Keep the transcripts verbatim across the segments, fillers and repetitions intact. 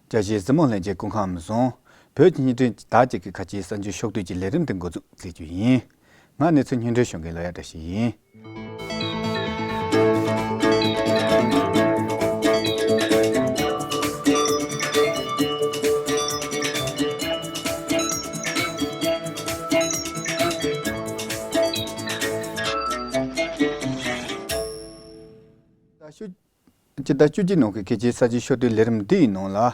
རྒྱ་ཆེའི་གཟིགས་མོ་ལྷན་རྒྱས་སྐུ་ཁམས་བཟང་། བོད་ཀྱི་བརྙན་འཕྲིན་ད་ཅིག་གི་ཁ་ཆེའི་གསར་འགྱུར་ཕྱོགས་བསྡུས་ཀྱི་ལས་རིམ་དེ་འགོ་འཛུགས་མཛད་རྒྱུ་ཡིན། ང་གནས་ཚུལ་སྙན་སྒྲོན་ཞུ་མཁན་ལོ་ཡ་བཀྲ་ཤིས་ཡིན། ད་ཤུ། སྤྱི་ཟླ་བཅུ་གཅིག་ནང་གི་གལ་ཆེའི་གསར་འགྱུར་ཕྱོགས་བསྡུས་ལས་རིམ་འདི་ཡི་ནང་ལ།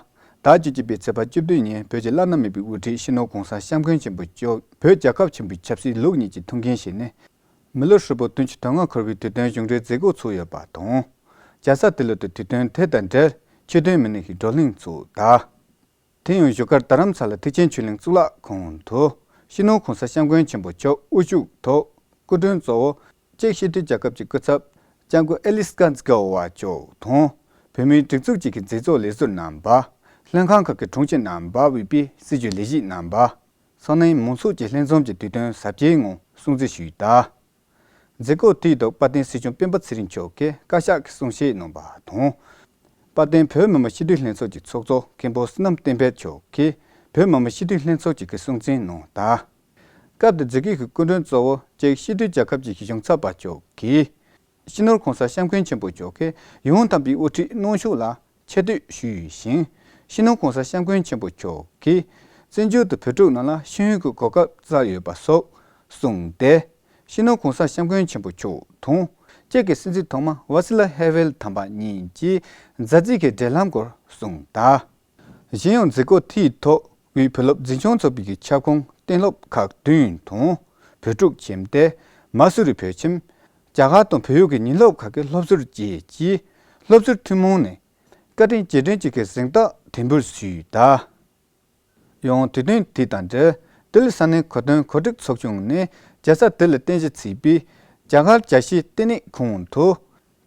ཟླ་བཅུ་གཅིག་པའི་ཚེས་པ་བཅུ་བདུན་ཉིན་བོད་ཀྱི་བླ་ན་མེད་པའི་དབུ་ཁྲིད་སྤྱི་ནོར་༸གོང་ས་༸སྐྱབས་མགོན་ཆེན་པོ་མཆོག་བོད་རྒྱལ་ཁབ་ཆེན་པོའི་ཆབ་སྲིད་ལུགས་གཉིས་ཀྱི་ཐུགས་འགན་བཞེས་ནས། མི་ལོ་ཧྲིལ་པོ་བདུན་ཅུ་དོན་ལྔ་འཁོར་བའི་དུས་སྟོན་གཞུང་འབྲེལ་མཛད་སྒོ་ཚོགས་ཡོད་པ་དང་། རྒྱལ་ས་ལྡི་ལི་དུ་དུས་སྟོན་དེ་དང་འབྲེལ་ཆོས་དོན་མི་སྣ་ཞིག་བགྲོ་གླེང་ཚོགས་གདའ། དེ་ཡང་བཞུགས་སྒར་རྡ་རམ་ས་ལ་ཐེག་ཆེན་ཆོས་གླིང་གཙུག་ལག་ཁང་དུ། སྤྱི་ནོར་༸གོང་ས་༸སྐྱབས་མགོན་ཆེན་པོ་མཆོག་དབུ་བཞུགས་ཐོག་སྐུ་མགྲོན་གཙོ་བོ་ཅེཀ་སྤྱི་མཐུན་རྒྱལ་ཁབ་ཀྱི་སྐུ་ཚབ་ལྕམ་སྐུ་ཨེ་ལིས་ཀཱན་ཛི་གོ་ཝ་མཆོག་དང་། བོད་མིའི་སྒྲིག་འཛུགས་ཅིག་གི་མཛད་གཙོ་ལས་ཟུར་རྣམ་པ། ལྷན་ཁང་ཁག་གི་དྲུང་ཆེ་རྣམ་པ་དབུས་པའི་སྲིད་བྱུས་ལས་བྱེད་རྣམ་པ། ས་གནས་མང་ཚོགས་ཀྱི་ལྷན་འཛོམས་ཀྱི་དུས་སྟོན་གཟབ་རྒྱས་ངང་སྲུང་བརྩི་ཞུས་གདའ། མཛད་སྒོ་དེའི་ཐོག་དཔལ་ལྡན་སྲིད་སྐྱོང་སྤེན་པ་ཚེ་རིང་མཆོག་གིས་བཀའ་ཤག་གི་གསུང་བཤད་གནང་བ་དང་། དཔལ་ལྡན་བོད་མི་མང་སྤྱི་འཐུས་ལྷན་ཚོགས་ཀྱི་ཚོགས་གཙོ་མཁན་པོ་བསོད་ནམས་བསྟན་འཕེལ་མཆོག་གིས་བོད་མི་མང་སྤྱི་འཐུས་ལྷན་ཚོགས་ཀྱི་གི་གསུང་འཕྲིན་གནང་གདའ། སྐབས་དེར་མཛད་སྒོའི་གི་སྐུ་མགྲོན་གཙོ་བོ་ཅེཀ་སྤྱི་མཐུན་རྒྱལ་ཁབ་ཀྱི་གཞུང་ཚབ་པ་མཆོག་གིས། སྤྱི་ནོར་༸གོང་ས་༸སྐྱབས་མགོན་ཆེན་པོ་མཆོག་གིས་ཡང་དམ་པའི་དབུ་ཁྲིད་གནང་ཕྱོགས་ལ་ཆེ་བསྟོད་ཞུས་ཤིང་། སྤྱི་ནོར་༸གོང་ས་༸སྐྱབས་མགོན་ཆེན་པོ་མཆོག་གིས་བཙན་བྱོལ་དུ་བོད་ཕྲུག་རྣམས་ལ་ཤེས་ཡོན་གྱི་གོ་སྐབས་བསྩལ་ཡོད་པ་སོགས་གསུངས་ཏེ། སྤྱི་ནོར་༸གོང་ས་༸སྐྱབས་མགོན་ཆེན་པོ་མཆོག་དང་ཅེཀ་གི་སྲིད་འཛིན་ཐོག་མ་ཝ་སི་ལ་ཧེ་ཝེལ་དམ་པ་གཉིས་ཀྱིས་མཛའ་བརྩེ་གི་འབྲེལ་ལམ་སྐོར་གསུངས་གདའ། གཞན་ཡང་མཛད་སྒོ་དེའི་ཐོག་དབུས་བོད་སློབ་འཛིན་སྐྱོང་ཚོགས་པའི་གི་ཁྱབ་ཁོངས་གཏན་སློབ་ཁག་བདུན་དང་། བོད་ཕྲུག་ཁྱིམ་སྡེ། མ་སུ་རི་བོད་ཁྱིམ། རྒྱ་གར་དང་བོད་ཡུལ་གྱི་ཉིན་སློབ་ཁག་གི་སློབ་ཟུར་བཅས་ཀྱིས་སློབ་ཟུར་ཐུན་མོང་ནས་བཀའ་དྲིན་རྗེས་དྲན་གྱི་གི་གཟེངས་རྟགས་དེ་འབུལ་ཞུས་གདའ། ཡང་དུས་སྟོན་དེ་དང་འབྲེལ་ལྡི་ལི་ས་གནས་གོ་སྟོན་གོ་སྒྲིག་ཚོགས་ཆུང་ནས་རྒྱལ་ས་ལྡི་ལི་རྟེན་གཞི་བྱས་པའི་རྒྱ་གར་རྒྱལ་སྤྱིའི་ལྟེ་གནས་ཁང་དུ་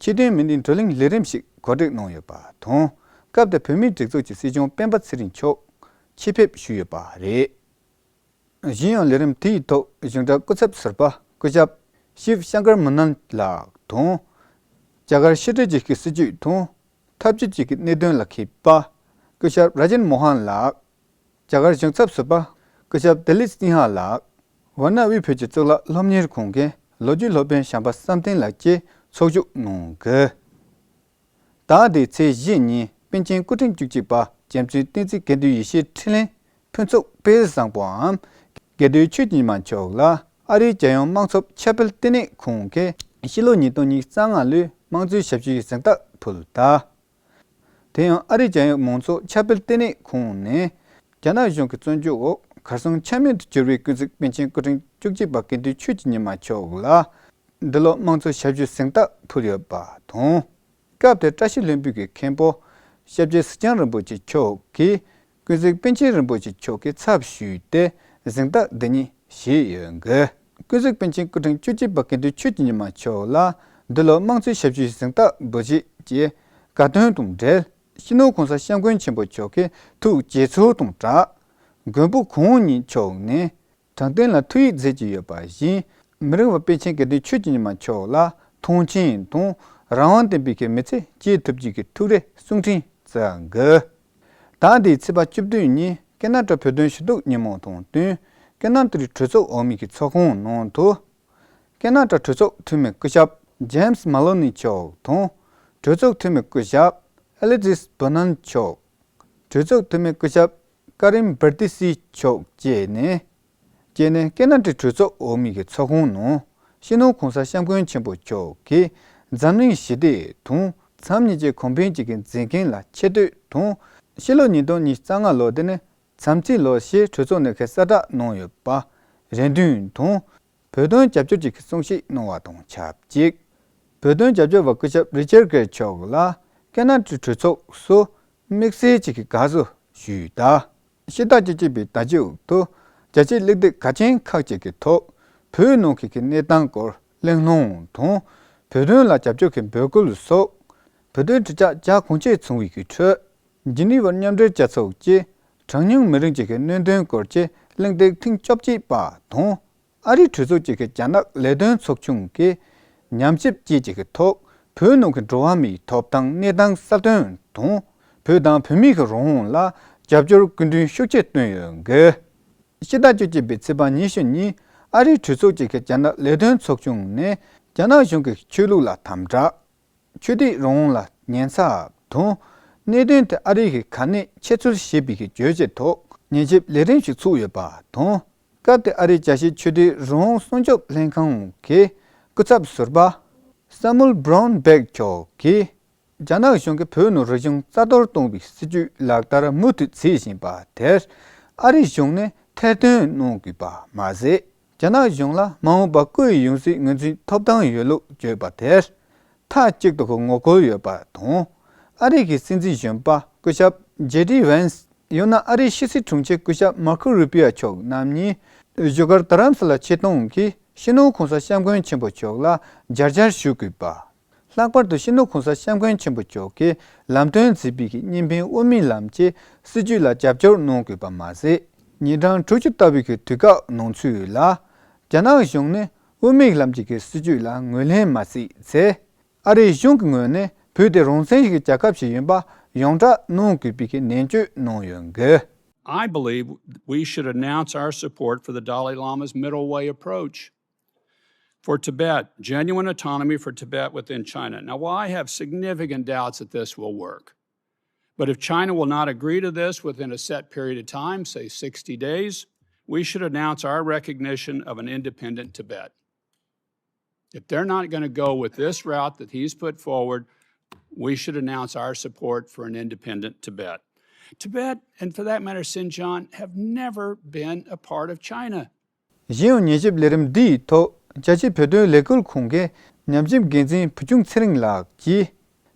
ཆེད་དོན་མི་སྣའི་བགྲོ་གླེང་ལས་རིམ་ཞིག་གོ་སྒྲིག་གནང་ཡོད་པ་དང་། སྐབས་དེར་བོད་མིའི་སྒྲིག་འཛུགས་ཀྱི་སྲིད་སྐྱོང་སྤེན་པ་ཚེ་རིང་མཆོག་ཆེད་ཕེབས་ཞུས་ཡོད་པ་རེད། གཞན་ཡང་ལས་རིམ་དེའི་ཐོག་གཞུང་འབྲེལ་སྐུ་ཚབ་ཟུར་པ་སྐུ་ཞབས་ཤིབ་ཤང་ཀར་མུ་ནན་ལགས་དང་། རྒྱ་གར་ཕྱི་དྲིལ་གྱི་སྲིད་བྱུས་དང་འཐབ་ཇུས་ཀྱི་གནད་དོན་ལ་མཁས་པ་སྐུ་ཞབས་ར་ཇན་མོ་ཧན་ལགས། རྒྱ་གར་གཞུང་ཚབ་ཟུར་པ་སྐུ་ཞབས་ཏི་ལིད་སིང་ཧ་ལགས། ཝཱ་ཎ་དབུས་བོད་ཀྱི་གཙུག་ལག་སློབ་གཉེར་ཁང་གི་ལོ་རྒྱུས་སློབ་དཔོན་བྱམས་པ་བསམ་གཏན་ལགས་བཅས་ཚོགས་ཞུགས་གནང་གི། ཟླ་འདིའི་ཚེས་བཞི་ཉིན་པཎ་ཆེན་སྐུ་ཕྲེང་བཅུ་གཅིག་པ་རྒྱལ་བཙུན་བསྟན་འཛིན་དགེ་འདུན་ཡེ་ཤེས་འཕྲིན་ལས་ཕུན་ཚོགས་དཔལ་བཟང་པོའམ་དགེ་འདུན་ཆོས་ཀྱི་ཉི་མ་མཆོག་ལ་ཨ་རིའི་རྒྱལ་ཡོངས་དམངས་གཙོ་ཆབ་སྤེལ་ལྟེ་གནས་ཁང་གིས་ཕྱི་ལོ་ཉིས་སྟོང་ཉི་ཤུ་རྩ་ལྔ་ལོའི་དམངས་གཙོའི་ཞབས་ཞུའི་གཟེངས་རྟགས་ཕུལ་གདའ། དེ་ཡང་ཨ་རིའི་རྒྱལ་ཡོངས་མང་གཙོ་ཆབ་སྤེལ་ལྟེ་གནས་ཁང་ནས་རྒྱ་ནག་གཞུང་གི་བཙོན་འཇུག་འོག་གར་སོང་ཆ་མེད་དུ་གྱུར་བའི་ཀུན་གཟིགས་པཎ་ཆེན་སྐུ་ཕྲེང་བཅུ་གཅིག་པ་དགེ་འདུན་ཆོས་ཀྱི་ཉི་མ་མཆོག་ལ་འདི་ལོ་དམངས་གཙོ་ཞབས་ཞུའི་གཟེངས་རྟགས་ཕུལ་ཡོད་པ་དང་། སྐབས་དེར་བཀྲ་ཤིས་ལྷུན་པོའི་གི་མཁན་པོ་སྐྱབས་རྗེ་གཟིགས་རྒྱང་རིན་པོ་ཆེ་མཆོག་གིས་ཀུན་གཟིགས་པཎ་ཆེན་རིན་པོ་ཆེ་མཆོག་གི་ཚབ་ཞུས་ཏེ་གཟེངས་རྟགས་འདི་ཉིད་བཞེས་ཡོད་འགི། ཀུན་གཟིགས་པཎ་ཆེན་སྐུ་ཕྲེང་བཅུ་གཅིག་པ་དགེ་འདུན་ཆོས་ཀྱི་ཉི་མ་མཆོག་ལ་འདི་ལོ་དམངས་གཙོའི་ཞབས་ཞུའི་གཟེངས་རྟགས་འབུལ་བཞེས་ཀྱི་དགའ་སྟོན་དང་འབྲེལ། སྤྱི་ནོར་༸གོང་ས་༸སྐྱབས་མགོན་ཆེན་པོ་མཆོག་གི་ཐུགས་དགྱེས་ཚོར་དང་སྦྲགས། མགོན་པོ་གང་ཉིད་མཆོག་ནས་དྲང་བདེན་ལ་ཐུགས་ཡིད་མཛད་ཀྱི་ཡོད་པ་བཞིན། མི་རིང་བར་པཎ་ཆེན་དགེ་འདུན་ཆོས་ཀྱི་ཉི་མ་མཆོག་ལ་མཐོང་ཆེན་དང་རང་དབང་ལྡན་པའི་གི་མི་ཚེ་སྐྱེལ་ཐུབ་རྒྱུའི་གི་ཐུགས་རེ་གསུང་འཕྲིན་བསྩལ་འགི། ཟླ་འདིའི་ཚེས་པ་བཅུ་བདུན་ཉིན་ཀེ་ན་ཌ་བོད་དོན་ཞུ་གཏུག་ཉིན་མོ་དང་བསྟུན་ཀེ་ན་ཌའི་གྲོས་ཚོགས་འོག་མའི་གི་ཚོགས་ཁང་ནང་དུ། ཀེ་ན་ཌ་གྲོས་ཚོགས་འཐུས་མི་སྐུ་ཞབས་ཇེམ་སི་མ་ལོ་ནི་མཆོག་དང་། གྲོས་ཚོགས་འཐུས་མི་སྐུ་ཞབས་ཨེ་ལི་ཛིས་བྷོ་ནན་མཆོག་གྲོས་ཚོགས་འཐུས་མི་སྐུ་ཞབས་ཀ་རིམ་བར་ཏི་སི་མཆོག་བཅས་ནས། བཅས་ནས་ཀེ་ན་ཌའི་གྲོས་ཚོགས་འོག་མའི་གི་ཚོགས་ཁང་ནང་སྤྱི་ནོར་༸གོང་ས་༸སྐྱབས་མགོན་ཆེན་པོ་མཆོག་གིས་འཛམ་གླིང་ཞི་བདེ་དང་མཚམས་གཉིས་ཀྱི་གོང་འཕེལ་གྱི་གི་མཛད་འགན་ལ་ཆེ་བསྟོད་དང་། ཕྱི་ལོ་ཉིས་སྟོང་ཉི་ཤུ་རྩ་ལྔ་ལོ་འདི་ནི་མཚམས་ཚིགས་ལོ་ཞེས་གྲོས་ཚོགས་ནས་གསལ་བསྒྲགས་གནང་ཡོད་པ་རེ་འདུན་དང་། བོད་དོན་རྒྱབ་སྐྱོར་གྱི་གསུང་བཤད་གནང་བ་དང་ཆབས་ཅིག་བོད་དོན་རྒྱབ་སྐྱོར་བ་སྐུ་ཞབས་རི་ཅར་གྷེར་མཆོག་ལ་ཀེ་ན་ཌའི་གྲོས་ཚོགས་སུ་དམིགས་བསལ་གྱི་དགའ་བསུ་ཞུས་གདའ། ཕྱི་ཟླ་བཅུ་གཅིག་པའི་ཟླ་མཇུག་ཏུ་རྒྱལ་སྤྱིའི་གླེང་སྟེགས་གལ་ཆེན་ཁག་ཅིག་གི་ཐོག་བོད་ནང་གི་གི་གནས་སྟངས་སྐོར་གླེང་སློང་དང་། བོད་དོན་ལ་རྒྱབ་སྐྱོར་གྱི་འབོད་སྐུལ་སོགས་བོད་དོན་གྲོས་འཆར་བརྒྱ་གོང་ཆེད་ཚང་བའི་གི་ཁྲོད། ཇི་ནི་ཝར་མཉམ་འབྲེལ་རྒྱལ་ཚོགས་ཀྱི་གྲངས་ཉུང་མི་རིགས་ཀྱི་གནད་དོན་སྐོར་གྱི་གླེང་སྟེགས་ཐེངས་བཅོ་གཅིག་པ་དང་། ཨ་རིའི་གྲོས་ཚོགས་ཀྱི་རྒྱ་ནག་ལས་དོན་ཚོགས་ཆུང་གི་ཉམས་ཞིབ་བཅས་ཀྱི་ཐོག་བོད་ནང་གི་འགྲོ་བ་མིའི་ཐོབ་ཐང་གནས་སྟངས་གསལ་སྟོན་དང་། བོད་དང་བོད་མིའི་གི་རང་དབང་ལ་རྒྱབ་སྐྱོར་སྐུ་མདུན་ཤུགས་ཆེ་བཏོན་ཡོད་འགི། ཕྱི་ཟླ་བཅུ་གཅིག་པའི་ཚེས་པ་ཉི་ཤུ་ཉིན་ཨ་རིའི་གྲོས་ཚོགས་ཀྱི་གི་རྒྱ་ནག་ལས་དོན་ཚོགས་ཆུང་ནས་རྒྱ་ནག་གཞུང་གི་ཆོས་ལུགས་ལ་དམ་དྲག་ཆོས་དད་རང་དབང་ལ་ཉེན་ཚབས་དང་། གནད་དོན་དེ་ཨ་རི་གི་ག་ནས་འཆད་རྩོད་བྱེད་པའི་གི་བརྗོད་བྱའི་ཐོག་ཉན་ཞིབ་ལས་རིམ་ཞིག་ཚུགས་ཡོད་པ་དང་། སྐབས་དེ་ཨ་རིའི་རྒྱལ་སྤྱིའི་ཆོས་དད་རང་དབང་སྲུང་སྐྱོབ་ལྷན་ཁང་གི་སྐུ་ཚབ་ཟུར་པ་སེ་མུལ་བྷ་རའུན་བྷེག་མཆོག་གིས། རྒྱ་ནག་གཞུང་གིས་བོད་ནང་རིག་གཞུང་རྩ་གཏོར་གཏོང་བའི་སྲིད་ཇུས་ལག་བསྟར་མུ་མཐུད་བྱེད་བཞིན་པ་དེར་ཨ་རིའི་གཞུང་ནས་ཐེར་འདོན་གནང་དགོས་པ་མ་ཟད། རྒྱ་ནག་གཞུང་ལ་མ་འོངས་པར་བཀོད་ཡོང་སའི་ངོས་འཛིན་ཐོབ་ཐང་ཡོད་ལུགས་བརྗོད་པ་དེར་མཐའ་གཅིག་ཏུ་ངོ་རྒོལ་ཡོད་པ་དང་། ཨ་རི་གི་སྲིད་འཛིན་གཞོན་པ་སྐུ་ཞབས་ཇེ་ཌི་ཝན་སི། ཡང་ན་ཨ་རིའི་ཕྱི་སྲིད་དྲུང་ཆེ་སྐུ་ཞབས་མར་ཁོ་རུ་པི་ཡ་མཆོག་རྣམ་གཉིས་བཞུགས་སྒར་རྡ་རམ་ས་ལར་ཆེད་གཏོང་གིས་སྤྱི་ནོར་༸གོང་ས་༸སྐྱབས་མགོན་ཆེན་པོ་མཆོག་ལ་མཇལ་བཅར་ཞུ་དགོས་པ། ལྷག་པར་དུ་སྤྱི་ནོར་༸གོང་ས་༸སྐྱབས་མགོན་ཆེན་པོ་མཆོག་གིས་ལམ་སྟོན་མཛད་པའི་གི་གཉིས་ཕན་དབུ་མའི་ལམ་གྱི་སྲིད་ཇུས་ལ་རྒྱབ་སྐྱོར་གནང་དགོས་པ་མ་ཟད། ཉིན་གྲངས་དྲུག་ཅུ་ལྟ་བུའི་གི་དུས་བཀག་ནང་ཚུད་ལ། རྒྱ་ནག་གཞུང་ནས་དབུ་མའི་ལམ་གྱི་གི་སྲིད་ཇུས་ལ་ངོས་ལེན་མ་བྱས་ཚེ། ཨ་རིའི་གཞུང་གི་ངོས་ནས་བོད་དེ་རང་བཙན་གྱི་རྒྱལ་ཁབ་ཞིག་ཡིན་པ་ཡོངས་གྲགས་གནང་དགོས་པའི་གི་ནན་བརྗོད་གནང་ཡོད་འགི། I believe we should announce our support for the Dalai Lama's middle way approach for Tibet, genuine autonomy for Tibet within China. Now, while I have significant doubts that this will work, but if China will not agree to this within a set period of time, say sixty days, we should announce our recognition of an independent Tibet. If they're not going to go with this route that he's put forward, we should announce our support for an independent Tibet. Tibet, and for that matter, Xinjiang, have never been a part of China. གཞན་ཡང་ཉན་ཞིབ་ལས་རིམ་འདིའི་ཐོག་རྒྱལ་སྤྱིའི་བོད་དོན་ལས་འགུལ་ཁང་གི་ཉམས་ཞིབ་འགན་འཛིན་བུ་ཆུང་ཚེ་རིང་ལགས་ཀྱིས།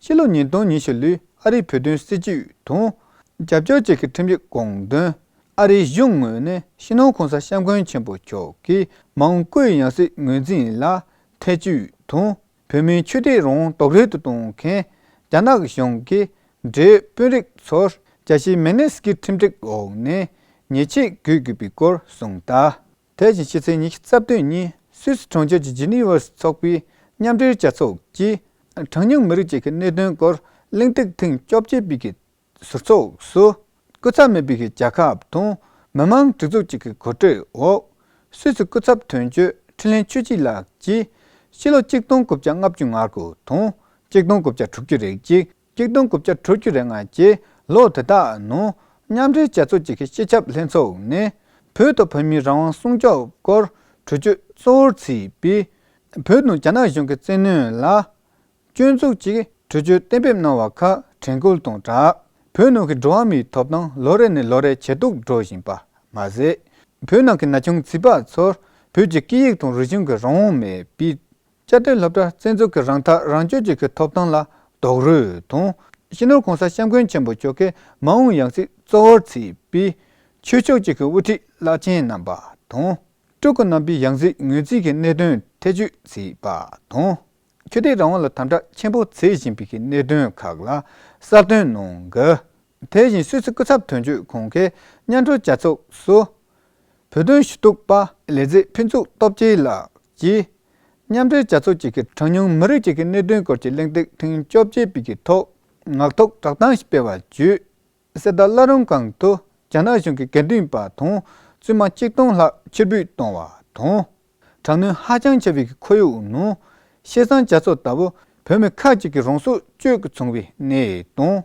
ཕྱི་ལོ་ཉིས་སྟོང་ཉི་ཤུ་ལོའི་ཨ་རིའི་བོད་དོན་སྲིད་ཇུས་དང་། རྒྱབ་སྐྱོར་བཅས་ཀྱི་ཁྲིམས་ཡིག་དགོངས་དོན། ཨ་རིའི་གཞུང་ངོས་ནས་སྤྱི་ནོར་༸གོང་ས་༸སྐྱབས་མགོན་ཆེན་པོ་མཆོག་གིས་མ་འོངས་བཀོད་ཡོང་སའི་ངོས་འཛིན་ལ་ཐེ་བྱུས་དང་། བོད་མིའི་ཆོས་དད་རང་དབང་རྡོག་རོལ་དུ་གཏོང་མཁན་རྒྱ་ནག་གཞུང་གིས་འབྲེལ་ཡོད་དཔོན་རིགས་ཚོར་རྒྱལ་སྤྱིའི་མེག་ནི་སི་ཀི་ཁྲིམས་སྒྲིག་འོག་ནས་ཉེས་ཆད་གཅོད་དགོས་པའི་སྐོར་གསུངས་གདའ། དེ་བཞིན་ཕྱི་ཚེས་ཉི་ཤུ་རྩ་བདུན་ཉིན་སུད་སི་གྲོང་ཁྱེར་གྱི་ཇི་ནི་ཝར་ཚོགས་པའི་མཉམ་འབྲེལ་རྒྱལ་ཚོགས་ཀྱིས་གྲངས་ཉུང་མི་རིགས་བཅས་ཀྱི་གནད་དོན་སྐོར་གླེང་སྟེགས་ཐེངས་བཅོ་བརྒྱད་པའི་གི་ཟུར་ཚོགས་སུ། སྐུ་ཚབ་མེད་པའི་གི་རྒྱལ་ཁབ་དང་མི་མང་སྒྲིག་འཛུགས་གཅིག་གི་གོ་སྒྲིག་འོག་སུད་སི་སྐུ་ཚབ་དོན་གཅོད་འཕྲིན་ལས་ཆོས་སྐྱིད་ལགས་ཀྱིས་ཕྱི་ལོ་གཅིག་སྟོང་དགུ་བརྒྱ་ལྔ་བཅུ་ང་དགུ་དང་གཅིག་སྟོང་དགུ་བརྒྱ་དྲུག་ཅུ་རེ་གཅིག་གཅིག་སྟོང་དགུ་བརྒྱ་དྲུག་ཅུ་རེ་ལྔ་བཅས་ལོ་དེ་དག་ནང་མཉམ་འབྲེལ་རྒྱལ་ཚོགས་གཅིག་གི་སྤྱི་ཁྱབ་ལྷན་ཚོགས་ནས་བོད་དང་བོད་མིའི་རང་དབང་སྲུང་སྐྱོབ་སྐོར་གྲོས་ཆོད་གཙོ་བོར་བརྩིས་པའི་བོད་དང་རྒྱ་ནག་གཞུང་གི་བཙན་གནོན་ལ། སྐྱོན་འཛུགས་ཀྱིས་གྲོས་ཆོད་གཏན་འབེབས་གནང་བ་ཁག་དྲན་སྐུལ་དང་སྦྲགས། བོད་ནང་གི་འགྲོ་བ་མིའི་ཐོབ་ཐང་ལོ་རེ་ནས་ལོ་རེ་ཇེ་སྡུག་འགྲོ་བཞིན་པ་མ་ཟད། བོད་ནང་གི་ན་ཆུང་བྱིས་པ་ཚོར་བོད་ཀྱི་སྐད་ཡིག་དང་རིག་གཞུང་གི་རང་དབང་མེད་པའི། བཅའ་སྡོད་སློབ་གྲྭ་བཙན་འཛུལ་གྱི་རང་ཐག་རང་གཅོད་ཀྱི་ཐོབ་ཐང་ལ་རྡོག་རོལ་དང་། སྤྱི་ནོར་༸གོང་ས་༸སྐྱབས་མགོན་ཆེན་པོ་མཆོག་གིས་མ་འོངས་ཡང་སྲིད་གཙོ་བོར་བརྩིས་པའི་ཆོས་ཕྱོགས་གཅིག་གི་དབུ་ཁྲིད་བླ་ཆེན་རྣམ་པ་དང་། སྤྲུལ་སྐུ་རྣམ་པའི་ཡང་སྲིད་ངོས་འཛིན་གྱི་གནད་དོན་ཐེ་བྱུས་བྱས་པ་དང་། ཆོས་དད་རང་དབང་ལ་དམ་དྲག་ཆེན་པོ་བྱེད་བཞིན་པའི་གནད་དོན་ཁག་ལ་གསལ་སྟོན་གནང་གི། དེ་བཞིན་སུད་སི་སྐུ་ཚབ་དོན་གཅོད་ཁང་གི་མཉམ་འབྲེལ་རྒྱལ་ཚོགས་སུ། བོད་དོན་ཞུ་གཏུག་པ་ལས་བྱེད་ཕུན་ཚོགས་སྟོབས་རྒྱལ་ལགས་ཀྱིས། མཉམ་འབྲེལ་རྒྱལ་ཚོགས་གཅིག་གི་གྲངས་ཉུང་མི་རིགས་གཅིག་གི་གནད་དོན་སྐོར་གྱི་གླེང་སྟེགས་ཐེངས་བཅོ་བརྒྱད་པའི་གི་ཐོག་ངག་ཐོག་བསྒྲགས་གཏམ་ཞིག་སྤེལ་བ་བརྒྱུད། གསེར་རྟ་བླ་རུང་སྒང་དུ་རྒྱ་ནག་གཞུང་གི་དགེ་འདུན་པ་དང་བཙུན་མ་གཅིག་སྟོང་ལྷག་ཕྱིར་འབུད་གཏོང་བ་དང་། དྲག་གནོན་ཧ་ཅང་ཆེ་བའི་ཁོར་ཡུག་ནང་། ཤེས་ཙང་རྒྱ་མཚོ་ལྟ་བུ་བོད་མི་ཁག་ཅིག་གི་རང་སྲོག་གཅོད་ཀྱི་བྱུང་བའི་གནས་དང་།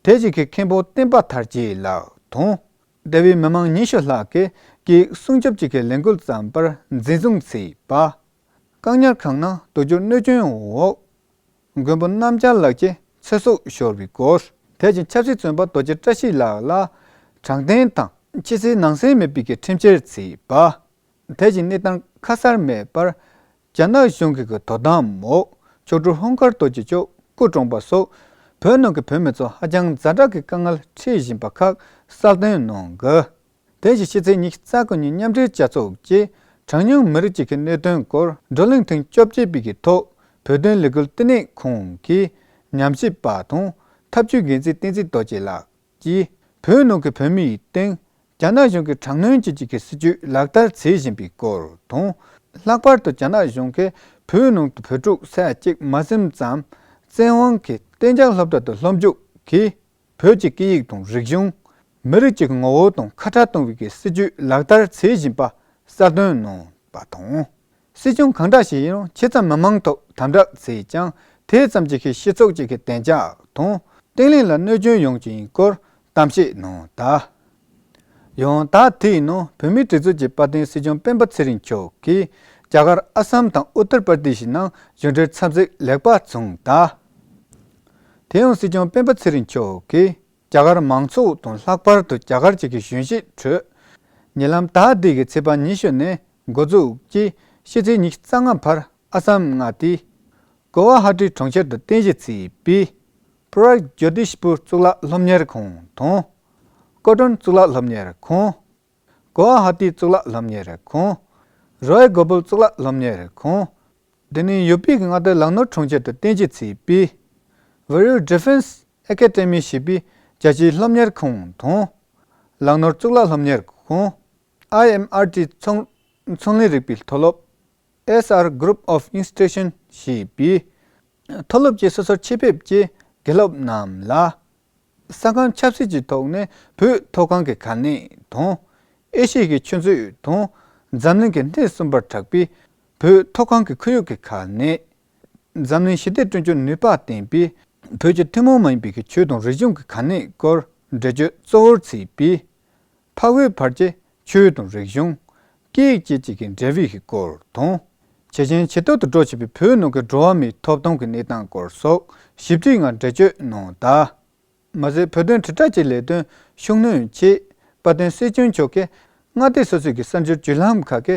དེ་བཞིན་གྱི་མཁན་པོ་བསྟན་པ་དར་རྒྱས་ལགས་དང་། སྡེ་བའི་མི་མང་ཉི་ཤུ་ལྷག་གིས་སྐད་ཡིག་སྲུང་སྐྱོབ་ཅིག་གི་ལས་འགུལ་བརྩམས་པར་འཛིན་བཟུང་བྱས་པ། བཀག་ཉར་ཁང་ནང་དུག་སྦྱོར་གནོད་སྐྱོན་འོག་མགོན་པོ་རྣམ་རྒྱལ་ལགས་ཀྱི་ཚེ་སྲོག་ཤོར་བའི་སྐོར། དེ་བཞིན་ཆབ་སྲིད་བཙོན་པ་རྡོ་རྗེ་བཀྲ་ཤིས་ལགས་ལ་དྲང་བདེན་དང་ཕྱི་གསལ་ནང་གསལ་མེད་པའི་གི་ཁྲིམས་བཅད་བྱས་པ། དེ་བཞིན་གནས་སྟངས་ཁ་གསལ་མེད་པར་རྒྱ་ནག་གཞུང་གི་གི་དོ་དམ་འོག་མཆོག་སྤྲུལ་ཧོང་ཀར་རྡོ་རྗེ་མཆོག་སྐུ་གྲོངས་པ་སོགས་བོད་ནང་གི་བོད་མི་ཚོ་ཧ་ཅང་ཛ་དྲག་གི་དཀའ་ངལ་འཕྲད་བཞིན་པ་ཁག་གསལ་སྟོན་གནང་གི། དེ་བཞིན་ཕྱི་ཚེས་ཉི་ཤུ་རྩ་དགུ་ཉིན་མཉམ་འབྲེལ་རྒྱལ་ཚོགས་ཀྱི་གྲངས་ཉུང་མི་རིགས་གཅིག་གི་གནད་དོན་སྐོར་བགྲོ་གླེང་ཐེངས་བཅོ་བརྒྱད་པའི་གི་ཐོག་བོད་དོན་ལས་འགུལ་བསྟི་གནས་ཁང་གི་ཉམས་ཞིབ་པ་དང་ཐབས་ཇུས་འགན་འཛིན་བསྟན་འཛིན་རྡོ་རྗེ་ལགས་ཀྱིས་བོད་ནང་གི་བོད་མིའི་སྟེང་རྒྱ་ནག་གཞུང་གིས་དྲག་གནོན་བྱེད་ཀྱི་གི་སྲིད་ཇུས་ལག་བསྟར་བྱེད་བཞིན་པའི་སྐོར་དང་། ལྷག་པར་དུ་རྒྱ་ནག་གཞུང་གིས་བོད་ནང་དུ་བོད་ཕྲུག་ས་ཡ་གཅིག་མ་ཟིན་ཙམ་བཙན་དབང་གིས་གཏན་འཇགས་སློབ་གྲྭ་དུ་སློབ་འཇུག་གིས། བོད་ཀྱི་སྐད་ཡིག་དང་རིག་གཞུང་། མི་རིགས་ཀྱི་ངོ་བོ་དང་ཁ་ཕྲལ་གཏོང་བའི་གི་སྲིད་ཇུས་ལག་བསྟར་བྱེད་བཞིན་པ་གསལ་སྟོན་གནང་བ་དང་། སྲིད་སྐྱོང་གང་འདྲ་ཞིག་ཡིན་རུང་ཆེ་ཙམ་མི་མང་ཐོག་དམ་དྲག་བྱས་ཀྱང་དེ་ཙམ་གྱིས་ཤི་སྤྱི་ཚོགས་ཀྱི་གི་བདེ་འཇགས་དང་བརྟན་ལྷིང་ལ་གནོད་སྐྱོན་ཡོང་རྒྱུ་ཡིན་སྐོར་གཏམ་བཤད་གནང་ད། ཡང་ད་དེའི་ནང་བོད་མིའི་སྒྲིག་འཛུགས་ཀྱི་དཔལ་ལྡན་སྲིད་སྐྱོང་སྤེན་པ་ཚེ་རིང་མཆོག་གིས་རྒྱ་གར་ཨ་སམ་དང་ཨུ་ཏར་པར་དི་ཤི་ནང་གཞུང་འབྲེལ་འཚམས་གཟིགས་ལེགས་པ་བྱུང་ད། དེ་ཡང་སྲིད་སྐྱོང་སྤེན་པ་ཚེ་རིང་མཆོག་གིས་རྒྱ་གར་མང་ཚོགས་དང་ལྷག་པར་དུ་རྒྱ་གར་གྱི་གཞོན་སྐྱེས་ཁྲོད། ཉེ་ལམ་ད་ལྟའི་གི་ཚེས་པ་ཉི་ཤུ་ནས་འགོ་འཛུགས་ཀྱིས་ཕྱི་ཚེས་ཉི་ཤུ་རྩ་ལྔ་བར་ཨ་སམ་མངའ་སྡེའི་གོ་ཝ་ཧ་ཏི་གྲོང་ཁྱེར་དུ་རྟེན་གཞི་བྱས་པའི་པུ་ར་ཇོ་ཏིཤ་པུར་གཙུག་ལག་སློབ་གཉེར་ཁང་དང་། ཀོ་ཊོན་གཙུག་ལག་སློབ་གཉེར་ཁང་། གོ་ཝ་ཧ་ཏི་གཙུག་ལག་སློབ་གཉེར་ཁང་། རོ་ཡལ་གོ་པུལ་གཙུག་ལག་སློབ་གཉེར་ཁང་། དེ་ནས་ཡུ་པི་གི་མངའ་སྡེ་ལག་ནོར་གྲོང་ཁྱེར་དུ་རྟེན་གཞི་བྱས་པའི་Warrior Defense Academy ཞེས་པའི་རྒྱལ་སྤྱིའི་སློབ་གཉེར་ཁང་དང་། ལག་ནོར་གཙུག་ལག་སློབ་གཉེར་ཁང་། ཨའི་ཨེམ་ཨར་ཊི་ཚོང་ཚོང་ལས་རིག་པའི་མཐོ་སློབ། S R Group of Institutions ཞེས་པའི་མཐོ་སློབ་ཀྱི་སོ་སོར་ཆེད་ཕེབས་ཀྱི་དགེ་སློབ་རྣམས་ལ། ས་ཁམས་ཆབ་སྲིད་ཀྱི་ཐོག་ནས་བོད་མཐོ་སྒང་གི་གལ་གནད་དང་། ཨེ་ཤི་ཡའི་ཆུ་མཛོད་དང་འཛམ་གླིང་གི་སྣེ་གསུམ་པར་གྲགས་པའི་བོད་མཐོ་སྒང་གི་ཁོར་ཡུག་གི་གལ་གནད། འཛམ་གླིང་ཞི་བདེ་བསྐྲུན་རྒྱུར་ནུས་པ་ལྡན་པའི་བོད་ཀྱི་ཐུན་མོང་མ་ཡིན་པའི་ཆོས་དང་རིག་གཞུང་གི་གལ་གནད་སྐོར་འགྲེལ་བརྗོད་གཙོ་བོར་བྱས་པའི། འཕགས་བོད་བར་གྱི་ཆོས་དང་རིག་གཞུང་། སྐད་ཡིག་བཅས་ཀྱི་འབྲེལ་བའི་སྐོར་དང་། ཇེ་ཞན་ཇེ་སྡུག་ཏུ་འགྲོ་བཞིན་པའི་བོད་ནང་གི་འགྲོ་བ་མིའི་ཐོབ་ཐང་གི་གནས་སྟངས་སྐོར་སོགས་ཞིབ་ཕྲའི་ངང་འགྲེལ་བརྗོད་གནང་ད། མ་ཟད་བོད་དོན་དྲིལ་བསྒྲགས་ཀྱི་ལས་དོན་ཤུགས་སྣོན་ཆེད་དཔལ་ལྡན་སྲིད་སྐྱོང་མཆོག་གིས་མངའ་སྡེ་སོ་སོའི་གསར་འགྱུར་བརྒྱུད་ལམ་ཁག་གི་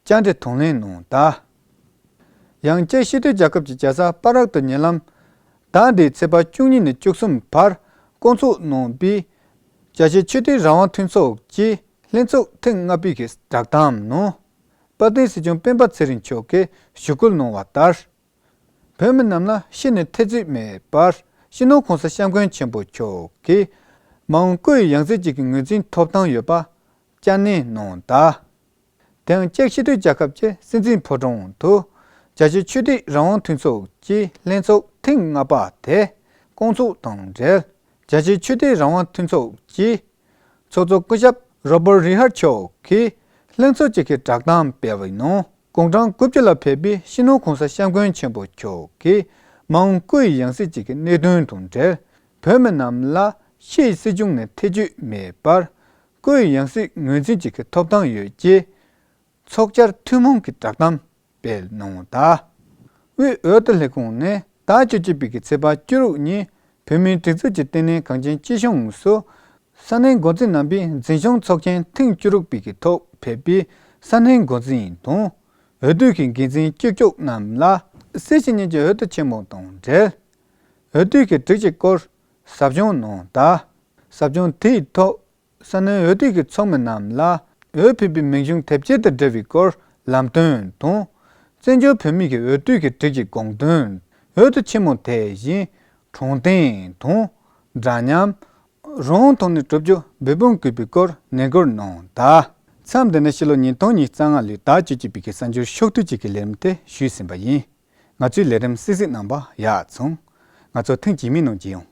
བཅར་འདྲི་དང་ལེན་གནང་ད། ཡང་ཅེཀ་ཕྱི་སྡོད་རྒྱལ་ཁབ་ཀྱི་རྒྱལ་ས་པ་རག་ཏུ་ཉེ་ལམ་ཟླ་འདིའི་ཚེས་པ་བཅུ་གཉིས་ནས་བཅུ་གསུམ་བར་བསྐོང་ཚོགས་གནང་བའི་རྒྱལ་སྤྱིའི་ཆོས་དད་རང་དབང་མཐུན་ཚོགས་ཀྱི་ལྷན་ཚོགས་ཐེངས་ལྔ་པའི་གི་བསྒྲགས་གཏམ་ནང་། དཔལ་ལྡན་སྲིད་སྐྱོང་སྤེན་པ་ཚེ་རིང་མཆོག་གིས་ཞུ་སྐུལ་གནང་བ་ལྟར། བོད་མི་རྣམས་ལ་ཤི་ནས་ཐེ་ཚོམ་མེད་པར་སྤྱི་ནོར་༸གོང་ས་༸སྐྱབས་མགོན་ཆེན་པོ་མཆོག་གིས་མ་འོངས་སྐུ་ཡི་ཡང་སྲིད་ཅིག་གི་ངོས་འཛིན་ཐོབ་ཐང་ཡོད་པ་བསྐྱར་ནན་གནང་ད། དེའང་ཅེཀ་ཕྱི་སྡོད་རྒྱལ་ཁབ་ཀྱི་སྲིད་འཛིན་ཕོ་བྲང་དུ་རྒྱལ་སྤྱིའི་ཆོས་དད་རང་དབང་མཐུན་ཚོགས་ཀྱི་ལྷན་ཚོགས་ཐེངས་ལྔ་པ་དེ་བསྐོང་ཚོགས་དང་འབྲེལ། རྒྱལ་སྤྱིའི་ཆོས་དད་རང་དབང་མཐུན་ཚོགས་ཀྱི་ཚོགས་གཙོ་སྐུ་ཞབས་རོ་བར་རི་ཧར་མཆོག་གིས་ལྷན་ཚོགས་ཀྱི་བསྒྲགས་གཏམ་སྤེལ་བའི་ནང་། དགུང་གྲངས་དགུ་བཅུ་ལ་ཕེབས་པའི་སྤྱི་ནོར་༸གོང་ས་༸སྐྱབས་མགོན་ཆེན་པོ་མཆོག་གིས་མ་འོངས་སྐུ་ཡི་ཡང་སྲིད་ཅིག་གི་གནད་དོན་དང་འབྲེལ། བོད་མི་རྣམས་ལ་ཕྱིའི་སྲིད་གཞུང་ནས་ཐེ་བྱུས་མེད་པར་སྐུ་ཡི་ཡང་སྲིད་ངོས་འཛིན་ཅིག་གི་ཐོབ་ཐང་ཡོད་ཅེས་ཚོགས་བཅར་ཐུན་མོང་གི་བསྒྲགས་གཏམ་སྤེལ་གནང་ད། དབུས་འོས་བསྡུ་ལས་ཁུངས་ནས་ཟླ་བཅུ་གཅིག་པའི་གི་ཚེས་པ་བཅུ་དྲུག་ཉིན་བོད་མིའི་སྒྲིག་འཛུགས་ཀྱི་ལྟེ་གནས་གངས་ཅན་སྐྱིད་གཤོངས་སུ་ས་གནས་འགོ་འཛིན་རྣམ་པའི་འཛིན་སྐྱོང་ཚོགས་ཆེན་ཐེངས་བཅུ་དྲུག་པའི་གི་ཐོག་ཕེབས་པའི་ས་གནས་འགོ་འཛིན་དང་འོས་བསྡུ་གི་འགན་འཛིན་གཅིག་ལྕོགས་རྣམས་ལ་སྲིད་སྤྱི་གཉིས་ཀྱི་འོས་བསྡུ་ཆེན་མོ་དང་འབྲེལ་འོས་བསྡུ་གི་སྒྲིག་གཞི་སྐོར་ཟབ་སྦྱོང་གནང་ད། ཟབ་སྦྱོང་དེའི་ཐོག་ས་གནས་འོས་བསྡུ་གི་ཚོགས་མི་རྣམས་ལ་འོས་ཕུལ་བའི་མིང་གཞུང་དེབ་སྐྱེལ་དང་འབྲེལ་བའི་སྐོར་ལམ་སྟོན་དང་། བཙན་བྱོལ་བོད་མི་གི་འོས་བསྡུ་གི་སྒྲིག་གཞི་དགོངས་དོན། འོས་བསྡུ་ཆེན་མོ་དེ་བཞིན་དྲང་བདེན་དང་འདྲ་མཉམ་རང་དབང་ཐོག་ནས་བསྒྲུབ་རྒྱུ་འབད་འབུངས་དགོས་པའི་སྐོར་ནན་སྐུལ་གནང་ད། མཚམས་འདི་ནས་ཕྱི་ལོ་ཉིས་སྟོང་ཉི་ཤུ་རྩ་ལྔ་ལོའི་ཟླ་བཅུ་གཅིག་པའི་གི་གསར་འགྱུར་ཕྱོགས་བསྡུས་ཅིག་གི་ལས་རིམ་དེ་ཞུས་ཟིན་པ་ཡིན། ང་ཚོའི་ལས་རིམ་གསན་གཟིགས་གནང་བར་ཡག་བྱུང་། ང་ཚོ་ཐེངས་རྗེས་མའི་ནང་མཇལ་ཡོང་།